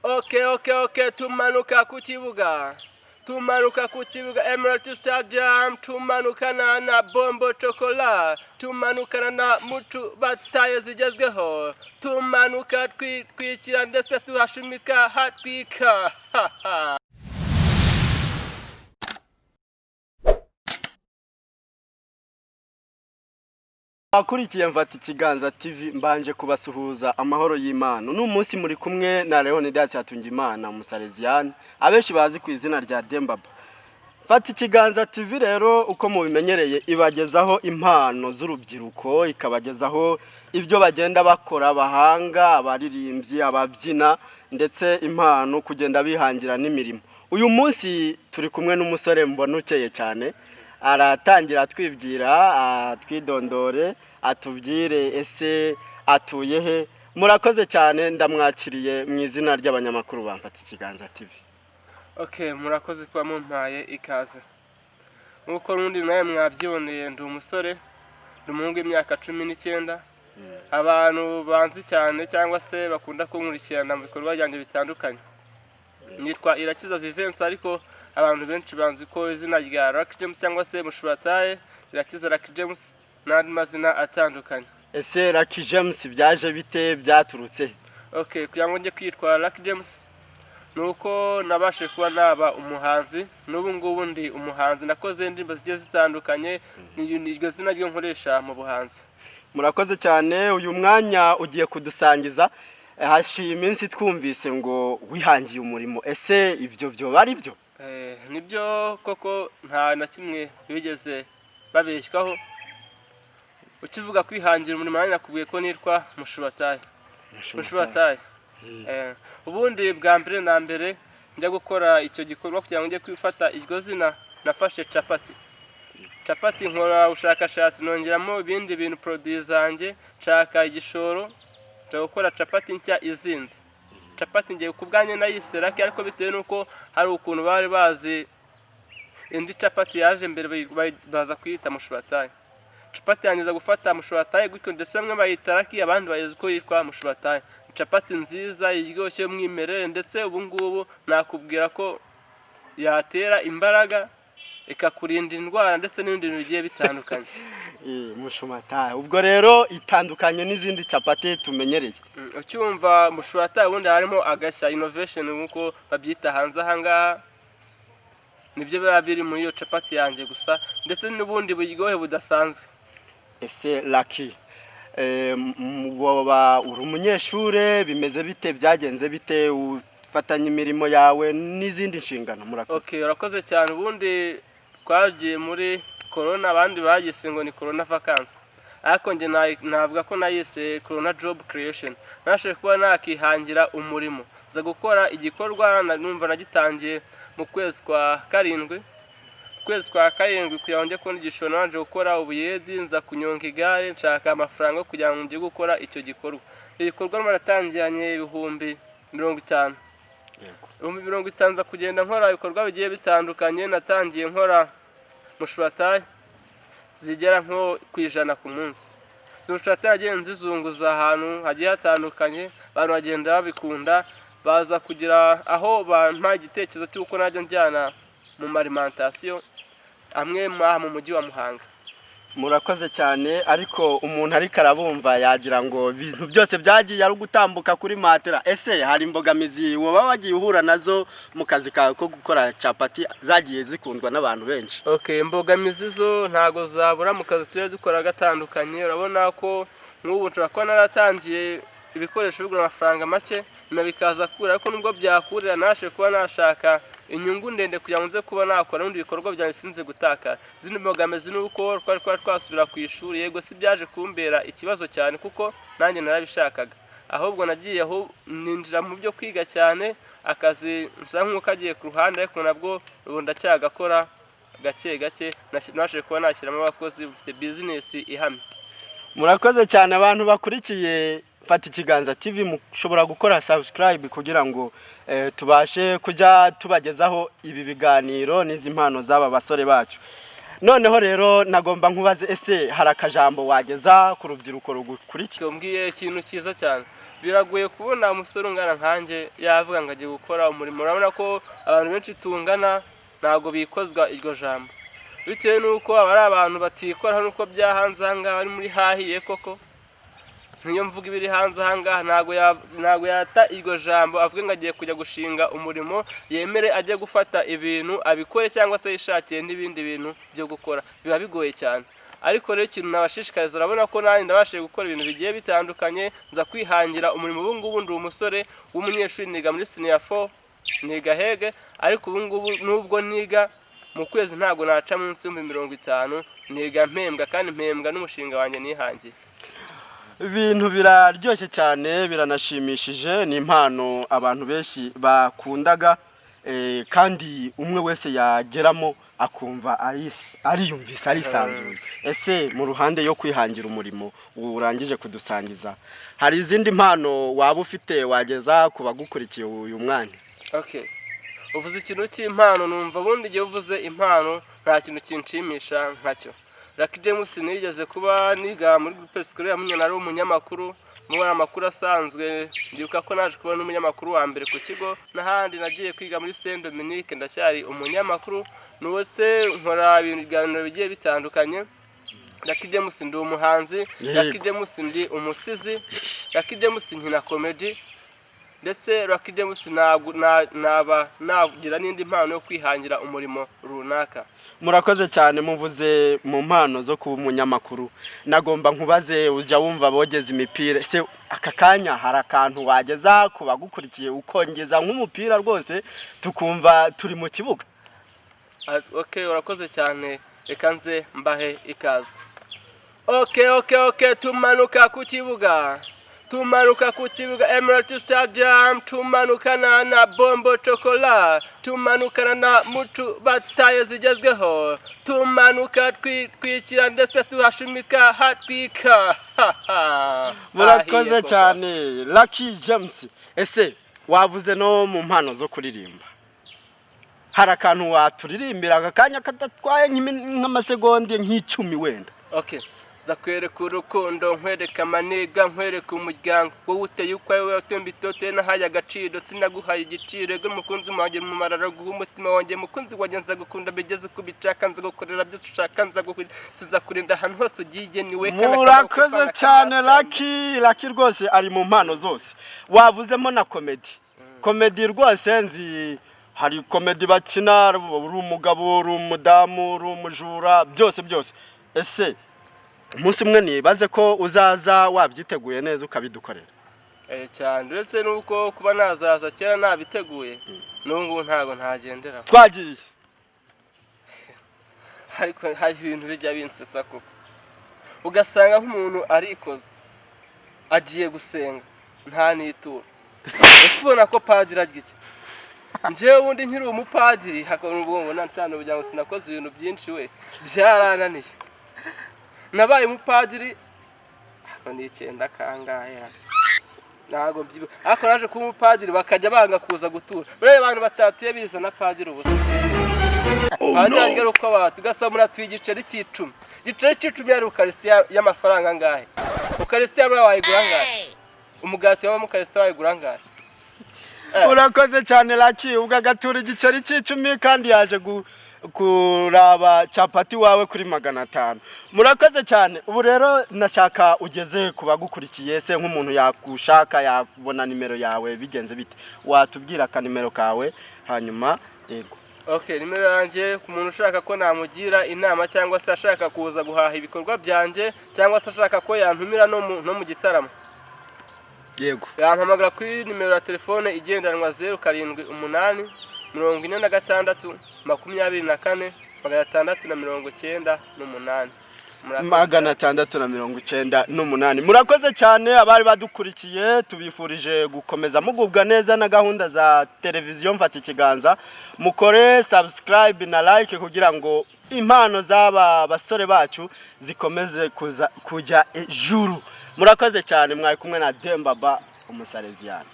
Okay, tumanuka ku kibuga, tumanuka ku kibuga Emirates Stadium, tumanukana na Bombo Chocolat, tumanukana na Mucu Bataye zigezweho, tumanuka twitwikira ndetse tuhashumika hatwika. Abakurikiye Mfata Ikiganza TV, mbanje kubasuhuza amahoro y'Imana. Uno munsi muri kumwe na Leonidas Hatungimana Umusaleziyani, abenshi bazi ku izina rya Dembaba. Mfata Ikiganza TV rero, uko mubimenyereye, ibagezaho impano z'urubyiruko, ikabagezaho ibyo bagenda bakora, abahanga, abaririmbyi, ababyina, ndetse impano kugenda bihangira n'imirimo. Uyu munsi turi kumwe n'umusore mbona ukeye cyane. Aratangira atwibwira, atwidondore, atubwire ese atuye he. Murakoze cyane, ndamwakiriye mu izina ry'abanyamakuru bamfata Ikiganza TV. Okay, murakoze kuba mumpaye ikaze. Nk'uko n'undi nawe mwabyiboneye, ndi umusore, ndi umuhungu w'imyaka 19. Abantu banzi cyane cyangwa se bakunda kunkurikirana mu bikorwa byanjye bitandukanye, nitwa Irakiza Vivense, ariko abantu benshi banzi ko izina rya Lucky James cyangwa se Mushubataye Irakiza Lucky James n'andi mazina atandukanye. Ese Lucky James byaje bite, byaturutse he? Okay, kugira ngo njye kwitwa Lucky James ni uko nabashije kuba naba umuhanzi. N'ubu ngubu ndi umuhanzi, nakoze indirimbo zigiye zitandukanye, ni iryo zina ryo nkoresha mu buhanzi. Murakoze cyane. Uyu mwanya ugiye kudusangiza. Hashiye iminsi twumvise ngo wihangiye umurimo. Ese ibyo byoba ari byo? Nibyo koko, nta na kimwe bigeze babeshywaho. Ukivuga kwihangira umurimo, nanjye nakubwiye ko nitwa Mushubataye. Mushubataye. Ubundi bwa mbere na mbere njya gukora icyo gikorwa kugira ngo njye kwifata iryo zina, nafashe capati. Capati nkora ubushakashatsi, nongeramo ibindi bintu, produit zanjye, nshaka igishoro, nshaka gukora capati nshya izinze. Capati ngiye ku bwanjye nayise Lucky, ariko bitewe n'uko hari ukuntu bari bazi indi capati yaje mbere, baza kuyita Mushubataye. Capati yanjye iza gufata Mushubataye gutyo, ndetse bamwe bayita Lucky, abandi bayizi ko yitwa Mushubataye. Capati nziza iryoshye y'umwimerere, ndetse ubu ngubu nakubwira ko yatera imbaraga, ikakurinda indwara ndetse n'ibindi bintu bigiye bitandukanye. Mushumataye ubwo rero itandukanye n'izindi capati tumenyereye. Ucyumva Mushubataye, ubundi harimo agashya, innovation nk'uko babyita hanze aha ngaha. Nibyo biba biri muri iyo capati yanjye gusa, ndetse n'ubundi buryohe budasanzwe. Ese Lucky, woba uri umunyeshure? Bimeze bite, byagenze bite, ufatanya imirimo yawe n'izindi nshingano? Murakoze. Okay, urakoze cyane. Ubundi twagiye muri corona, abandi bagise ngo ni corona vacances, ariko njye navuga ko nayise corona job creation. Nabashije kuba nakihangira umurimo, nza gukora igikorwa numva nagitangiye mu kwezi kwa karindwi. Mu kwezi kwa karindwi, kugira ngo njye kubona igishoro, nabanje gukora ubuyedi, nza kunyonga igare, nshaka amafaranga yo kugira ngo njye gukora icyo gikorwa. Icyo gikorwa natangiranye 50,000. 50,000, nza kugenda nkora ibikorwa bigiye bitandukanye. Natangiye nkora mushubatayi zigera nko ku 100 ku munsi. Izo mushubatayi nagiye nzizunguza ahantu hagiye hatandukanye, abantu bagenda babikunda, baza kugira aho bampa igitekerezo cy'uko najya njyana mu ma alimentation amwe aha mu mujyi wa Muhanga. Murakoze cyane. Ariko umuntu ariko arabumva yagira ngo ibintu byose byagiye ari ugutambuka kuri matera. Ese hari imbogamizi waba wagiye uhura nazo mu kazi kawe ko gukora capati zagiye zikundwa n'abantu benshi? Okay, imbogamizi zo ntago zabura mu kazi tujya dukora gatandukanye. Urabona ko nk'ubu nshobora kuba naratangiye ibikoresho bigura amafaranga make, nyuma bikaza kura, ariko nubwo byakurira nashe kuba nashaka inyungu ndende kugira ngo nze kuba nakora n'ibindi bikorwa byanjye sinze gutakara. Izindi mbogamizi ni uko twari kuba twasubira ku ishuri. Yego, si byaje kumbera ikibazo cyane kuko nanjye narabishakaga, ahubwo nagiye aho ninjira mu byo kwiga cyane, akazi nsa nk'ukagiye ku ruhande, ariko nabwo ubu ndacyagakora gake gake. Nabashije kuba nashyiramo abakozi, bafite bizinesi ihamye. Murakoze cyane. Abantu bakurikiye Fata Ikiganza TV, mushobora gukora subscribe kugira ngo tubashe kujya tubagezaho ibi biganiro n'izi mpano z'aba basore bacu. Noneho rero nagomba nkubaze, ese hari akajambo wageza ku rubyiruko rugukurikiye? Umbwiye ikintu cyiza cyane. Biragoye kubona umusore ungana nkanjye yavuga ngo agiye gukora umurimo. Urabona ko abantu benshi tungana ntabwo bikozwa iryo jambo, bitewe n'uko aba ari abantu batikoraho, n'uko byahanze aha ngaha, bari muri hahiye koko. Niyo mvuga ibiri hanze aha ngaha, ntabwo yata iryo jambo avuge ngo agiye kujya gushinga umurimo, yemere ajye gufata ibintu abikore cyangwa se yishakiye n'ibindi bintu byo gukora. Biba bigoye cyane. Ariko rero ikintu nabashishikariza, urabona ko nanjye ndabashije gukora ibintu bigiye bitandukanye, nza kwihangira umurimo. Ubu ngubu ndi umusore w'umunyeshuri, niga muri senior 4, niga HEG. Ariko ubu ngubu nubwo niga, mu kwezi ntabwo naca munsi y'ibihumbi 50. Niga mpembwa, kandi mpembwa n'umushinga wanjye nihangiye. Ibintu biraryoshye cyane, biranashimishije. Ni impano abantu benshi bakundaga, kandi umwe wese yageramo akumva ariyumvise arisanzuye. Ese mu ruhande yo kwihangira umurimo urangije kudusangiza, hari izindi mpano waba ufite wageza ku bagukurikiye uyu mwanya? Okay, uvuze ikintu cy'impano, numva ubundi igihe uvuze impano nta kintu kinshimisha nkacyo. Lucky James, nigeze kuba niga muri groupe scolaire Munyana, ari umunyamakuru, mubona amakuru asanzwe. Ndibuka ko naje kubona umunyamakuru wa mbere ku kigo. N'ahandi nagiye kwiga muri Saint Dominique ndacyari umunyamakuru, nuwese nkora ibiganiro bigiye bitandukanye. Lucky James, ndi umuhanzi. Lucky James, ndi umusizi. Lucky James, nkina comedy. Ndetse Lucky James, ntabwo naba nagira n'indi mpano yo kwihangira umurimo runaka. Murakoze cyane. Muvuze mu mpano zo kuba umunyamakuru, nagomba nkubaze: ujya wumva bogeza imipira? Ese aka kanya hari akantu wageza ku bagukurikiye, ukongeza nk'umupira rwose tukumva turi mu kibuga? Ah, okay, urakoze cyane. Reka nze mbahe ikaze. Okay, tumanuka ku kibuga, tumanuka ku kibuga Emirates Stadium, tumanukana na bombo chocolat, tumanukana na mutu bataye zigezweho, tumanuka twitwikira ndetse tuhashumika hatwika. Murakoze Ahiye koko. cyane, Lucky James. Ese wavuze no mu mpano zo kuririmba, hari akantu waturirimbira aka kanya kadatwaye nk'amasegonde nk'icumi wenda? Okay. Nza kwereka urukundo, nkwereka amaniga, nkwereka umuryango. Wowe uteye ukwawe, wowe utemba itote, nahaye agaciro, sinaguhaye igiciro. Ego mukunzi wanjye, mu mararo guha umutima wanjye. Mukunzi wanjye, nza gukunda bigeze uko ubishaka, nza gukorera byose ushaka, nza kurinda ahantu hose ugiye, niwe kana kaboko Murakoze kana cyane. kamasa. Lucky, Lucky rwose ari mu mpano zose. Wavuzemo na comedy. Comedy rwose nzi hari comedy bakina uri umugabo, uri umudamu, uri umujura, byose byose. Ese umunsi umwe nibaze ko uzaza wabyiteguye neza ukabidukorera? Eh, cyane. Uretse n'uko kuba nazaza kera nabiteguye, n'ubu ngubu ntabwo ntagendera. Twagiye. Ariko hari ibintu bijya binsesa koko, ugasanga nk'umuntu arikoza agiye gusenga nta n'ituro. Ese ubona ko padiri arya iki? Njyewe ubundi nkiri umupadiri, hakaba ubwo ngo ntacana kugira ngo sinakoze ibintu byinshi we, byarananiye. Nabaye umupadiri ariko ni icyenda kangahe, ntabwo mbyibuka, ariko naje kuba umupadiri bakajya banga kuza gutura. Buriya abantu batatuye bizana padiri ubusa. Padiri arya ari uko batu, ugasaba muratuye igiceri cy'icumi. Igiceri cy'icumi yari ukarisitiya y'amafaranga angahe? Ukarisitiya buriya wayigura angahe? Umugati wabamo ukarisitiya wayigura angahe? Urakoze cyane, Lucky. Ubwo agatura igiceri cy'icumi kandi yaje kuraba capati wawe kuri 500. Murakoze cyane. Ubu rero nashaka ugeze ku bagukurikiye. Se nk'umuntu yagushaka yabona nimero yawe bigenze bite? Watubwira akanimero kawe hanyuma? Yego. Okay, nimero yanjye, ku muntu ushaka ko namugira inama, cyangwa se ashaka kuza guhaha ibikorwa byanjye, cyangwa se ashaka ko yantumira no mu gitaramo, yampamagara kuri nimero ya telefone igendanwa 078 46 24 698. Murakoze. 698. Murakoze cyane abari badukurikiye. Tubifurije gukomeza mugubwa neza na gahunda za televiziyo Mfata Ikiganza. Mukore subscribe na like kugira ngo impano z'aba basore bacu zikomeze kuza kujya ejuru. Murakoze cyane. Mwari kumwe na Dembaba Umusaleziyani.